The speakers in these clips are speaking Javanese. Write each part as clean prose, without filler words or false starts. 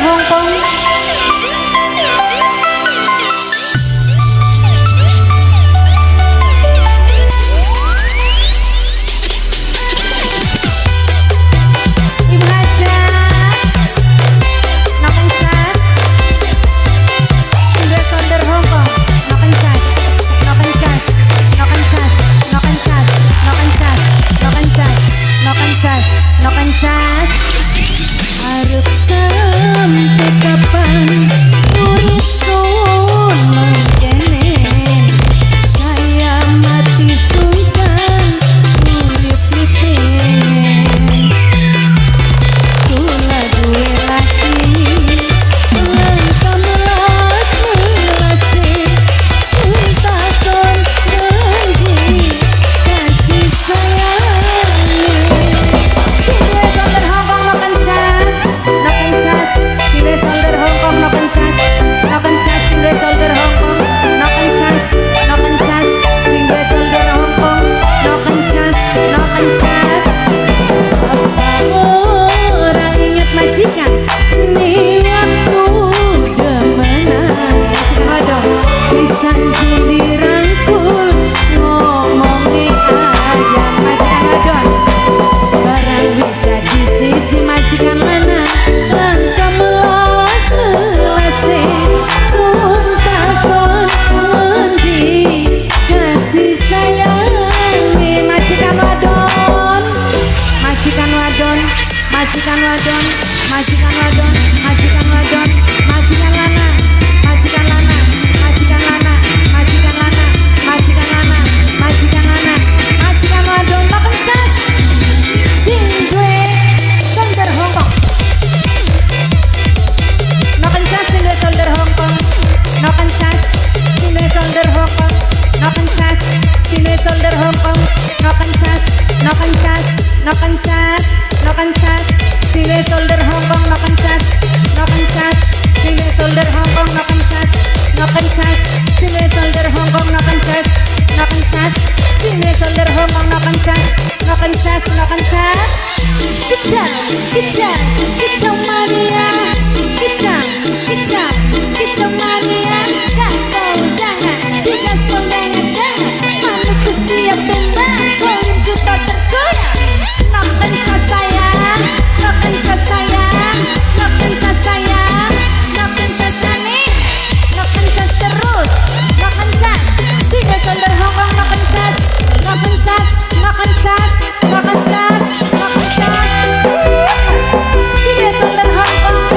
Hong Kong. Ibu Hajah, noken cas. Sing duwe solder Hong Kong, noken cas, noken cas, noken cas, noken cas, noken cas, noken cas, noken cas, noken cas. Arep sampe kapan urip sun mangkene, kaya mati sungkan urip mripin. Kula duwe laki langka melas melase, sun takon ngendi kasih sayange. Sing duwe solder Hong Kong noken cas, noken cas. Sing duwe solder Hong Kong noken cas, noken cas. Sing duwe solder Hong Kong noken cas, noken cas. Sing duwe solder Hong Kong noken cas, noken cas. Apa ora inget majikan niatku demenan, majikan wadon disanjung dirangkul ngomongi ayam, majikan wadon barang wis dadi siji majikan lanang langka melas melase, sun takon ngendi kasih sayange. Majikan wadon, majikan wadon, majikan wadon, majikan wadon, majikan wadon, majikan lanang, majikan lanang, majikan lanang, majikan lanang, majikan lanang, majikan lanang, majikan wadon, noken cas. Sing duwe solder Hong Kong, noken cas. Sing duwe solder Hong Kong, noken cas. Sing duwe solder Hong Kong, noken cas. Sing duwe solder Hong Kong, noken cas, noken cas, noken cas, noken cas. Sing duwe solder Hong Kong, noken cas, noken cas. Sing duwe solder Hong Kong, noken cas, noken cas. Sing duwe solder Hong Kong, noken cas, noken cas. Sing duwe solder Hong Kong, noken cas, noken cas, noken cas. Kecang, kecang, kecang mania, kecang, kecang, kecang mania. Gaspol jangan, digaspol banget banget. Manutku siap tembak, volume juta tergoyang. Noken cas sayang, noken cas sayang, noken cas sayang, noken cas maning, noken cas terus, noken cas. Sing duwe solder Hong Kong, noken cas, noken cas, noken cas, noken cas, noken cas. Sing duwe solder Hong Kong.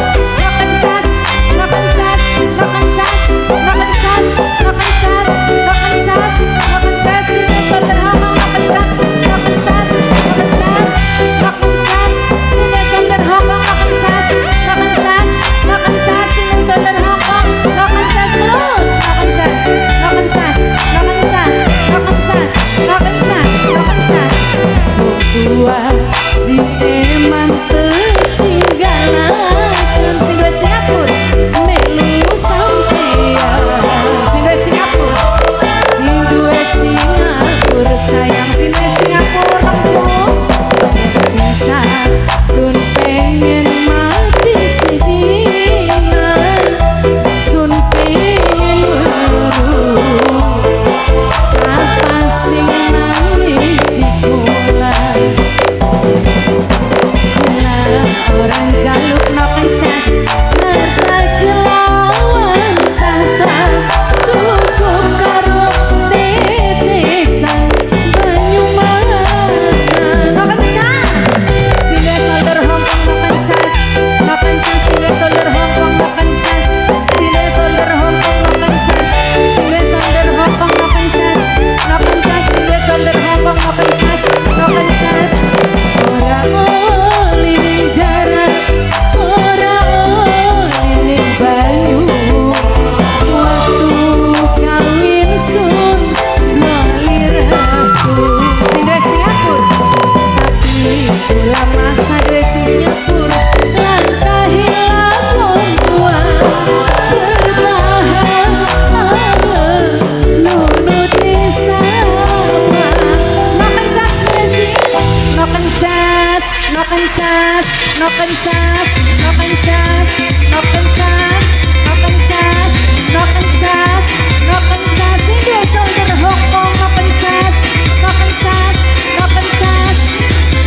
No kencas, no kencas, no kencas, no kencas, no kencas, no kencas. Sing duwe solder Hongkong no kencas, no kencas, no kencas,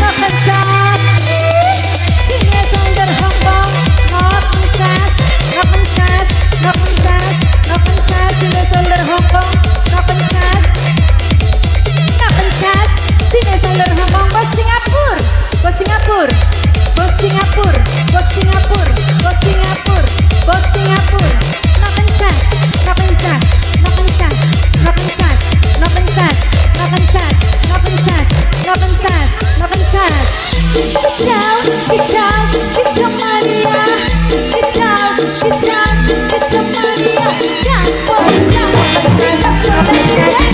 no kencas. Sing duwe solder Hongkong no kencas, no kencas, no kencas, no kencas. Sing duwe solder Hongkong no kencas, no kencas. Sing duwe solder Hongkong bos Singapura, bos Singapura, bos Singapura, bos Singapura, bos Singapura, bos Singapura. No kencas, no kencas, no kencas, no kencas, no kencas, no kencas, no kencas, no kencas, no kencas. Kicau, kicau, kicau mania. Kicau, kicau, kicau mania. Gaspol, jangan, gaspol,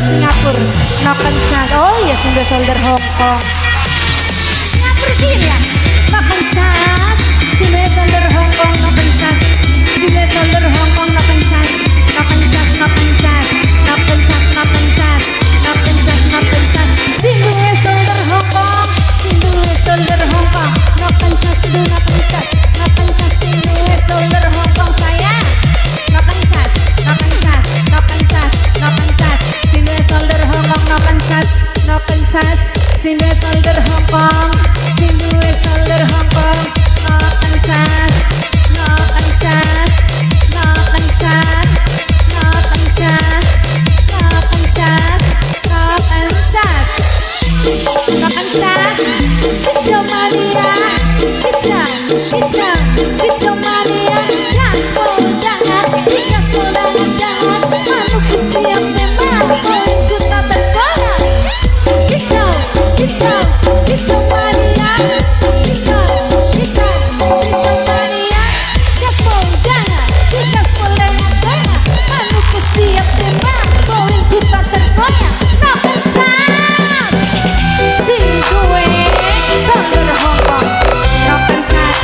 Singapura, no kencas. Oh iya, sing duwe solder Hongkong. Singapura gini ya. No kencas, sing duwe solder Hongkong no kencas. Sing duwe solder Hongkong no kencas. No kencas, no kencas, no kencas, no kencas, no kencas, no kencas. Sing duwe solder Hongkong, sing duwe solder Hongkong. No kencas, du no kencas, no kencas sing duwe solder Hongkong saya. No kencas, no kencas, no kencas, no kencas. Sing duwe solder Hongkong no kencas, no kencas. Sing duwe solder Hongkong, sing duwe solder Hongkong no kencas, no kencas, no kencas, no kencas, no kencas, no kencas, no kencas. Kicau mania, kicau, kicau, kicau mania. Gaspol jangan, gaspol jangan, manuku siap tembak, ikut tata sekolah. Kicau, kicau, kicau mania. Kicau, kicau, kicau mania. Gaspol jangan, gaspol jangan, manuku siap tembak, ikut tata sekolah. No kencas. Sing duwe solder Hongkong no kencas.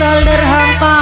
Solder Hong Kong.